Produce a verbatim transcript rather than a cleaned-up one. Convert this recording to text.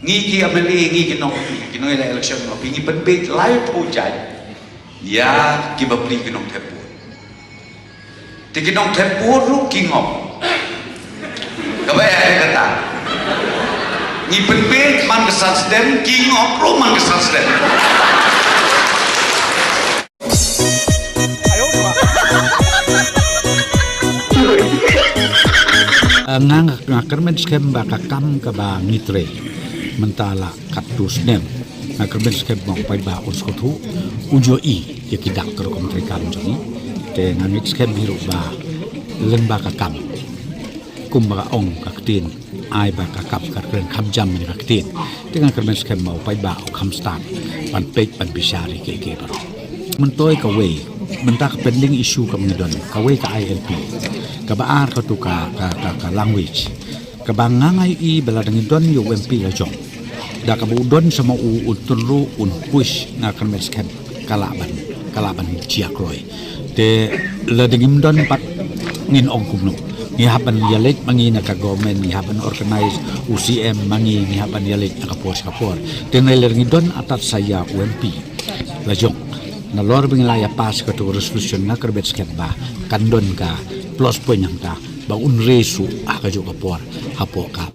Ngi ki M L A, ngi ki nong, ki nongïaleh election, ngi pynbiej laiphew jaiñ ïa ki bapli ki nongthep vote. Te ki nongthep vote ruh ki ngop. Kaba ïa kata, ngi pynbiej man ka san stem, ki ngop ruh man ka san stem. Nga, nga, nga kyrmen skhem ba ka kam kaba ngi trei mynta la katto snem. Nga kyrmen skhem ba u paidbah un sngewthuh, un ïohi ïa ki dak ka rukom treikam jong ngi. Te nga ngeit skhem hi ruh ba lyngba ka kam, kumba ka ong ka ktien, ai ba ka kam ka kren kham jam ïa ka ktien. Te nga kyrmen skhem ba u paidbah u kham stad ban peit ban bishar ïa kiei kiei baroh. Myntoi kawei, mynta ka pending issue kaba ngi don, kawei ka I L P, kaba ar katu ka, ka, ka, ka language. Kaba nga nga ïohi ba lada ngi don ïa u M P la jong, da kaba u don sa ma u, un tynru, un push, nga kyrmen skhem ka lah ban, ka lah ban jia kloi. Te lada ngim don pat, ngin ong kumno? Ngi hap ban ïaleit ma ngi na ka government, ngi hap ban organize u C M ma ngi, ngi hap ban ïaleit na ka por sha ka por. Te nalor ngi don atat sa ïa u M P la jong, nalor ba ngi la ïa pass katu ka resolution, nga kyrmen skhem ba kan don ka plus point hangta ba un raise ruh ha kajuh ka por hapoh ka